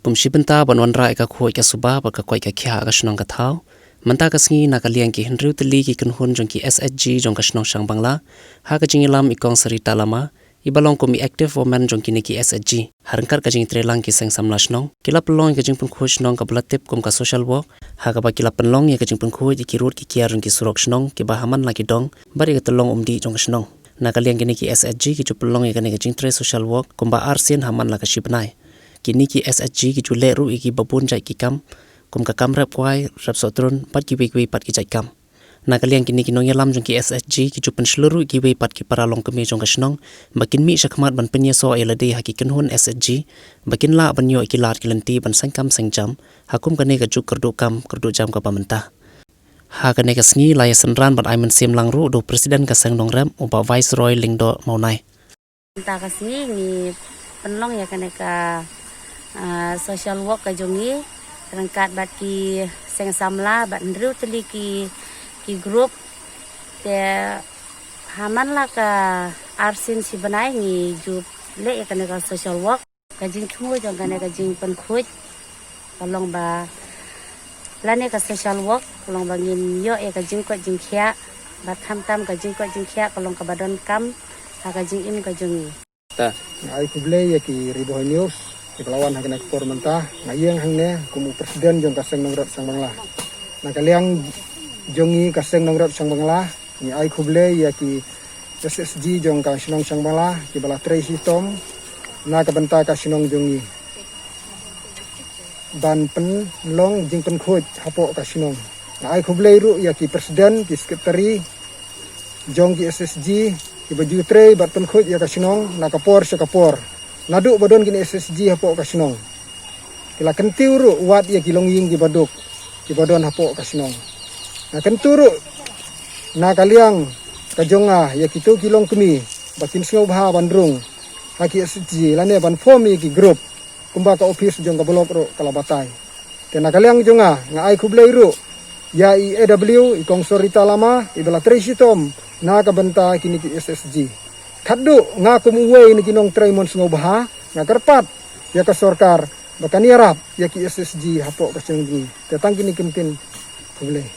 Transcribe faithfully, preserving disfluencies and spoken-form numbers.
Kum shi bynta ban wanrah ïa ka khuid ka suba bad ka koit ka khiah ha ka shnong ka thaw, mynta ka sngi na ka liang ki hynriew tylli ki kynhun jong ki S H G jong ka shnong Shangbangla, ha ka jingïalam i Kong Sarita Lama, i ba long kum i active woman jong kine ki S H G, ha ryngkat ka jingtrei lang ki seng samla shnong, ki la pynlong ïa ka jingpynkhuid shnong kaba la tip kum ka social walk, ha kaba ki la pynlong ïa ka jingpynkhuid ïa ki rud ki kiar jong ki surok shnong kiba ha man la ki dong bad ïa ka tyllong umdih jong ka shnong. Na ka liang kine ki S H G ki ju pynlong ïa kane ka jingtrei social walk kumba ar sien ha man la ka shi bnai. Kine ki S H G ki ju leh ruh ïa kiba bun jait ki kam, kum ka kam rep kwai, rep sohtrun bad kiwei kiwei pat ki jait kam. Na ka liang kine ki nongïalam jong ki S H G ki ju pynshlur ruh ïa kiwei pat ki para longkmie jong ka shnong ba kin mih shakhmat ban pynïasoh ïa lade ha ki kynhun S H G, ba kin lah ban ïoh ïa ki lad ki lynti ban seng kam seng jam ha kum kane ka juk kyrduh kam kyrduh jam kaba mynta. Ha kane ka sngi la ïa synran bad ai mynsiem lang ruh da u President ka Seng Nongrep, u Bah Viceroy Lyngdoh Mawnai. Mynta ka sngi ngi pynlong ïa kane ka, ah, social walk ka jong ngi ryngkat bad ki seng samla bad hynriew tylli ki, ki group. Te ha man la ka ar sien shi bnai ngi ju leh ïa kane ka social walk. Ka jingthmu jong kane ka jingpynkhuid ka long ba lane ka social walk ka long ba ngin ïoh ïa ka jingkoit jingkhiah, bad khamtam ka jingkoit jingkhiah ka long kaba donkam ha ka jingim ka jong ngi. Nga ai khublei ïa ki Ri Bhoi News kiba la wan ha kane ka por mynta. Nga ïeng hangne kum u President jong ka Seng Nongrep Shangbangla. Na ka liang jong ngi ka Seng Nongrep Shangbangla, ngi ai khublei ïa ki S H G jong ka shnong Shangbangla kiba la trei shitom na ka bynta ka shnong jong ngi ban pynlong jingpynkhuid hapoh ka shnong. Nga ai khublei ruh ïa ki President, ki Secretary jong ki S H G kiba ju trei bad pynkhuid ïa ka shnong na ka por sha ka por, naduh ba don kine S H G hapoh ka shnong. Ki la kyntiew ruh wat ïa ki longïing kiba duk kiba don hapoh ka shnong. Nga kyntu ruh na ka liang ka jong nga ïa kito ki longkmie ba kin sngewbha ban rung ha ki S H G lane ban form ïa ki group kumba ka office jong ka block ruh ka la batai. Te na ka liang jong nga, nga ai khublei ruh ïa i A W, i Kong Sorita Lama, iba la trei shitom na ka bynta kine ki S H G. Khatduh nga kum uwei na ki nongtrei mon sngewbha, nga kyrpad ïa ka sorkar ba kan ïarap ïa ki S H G hapoh ka shnong jong ngi. Te tang kine ki ktien, khublei.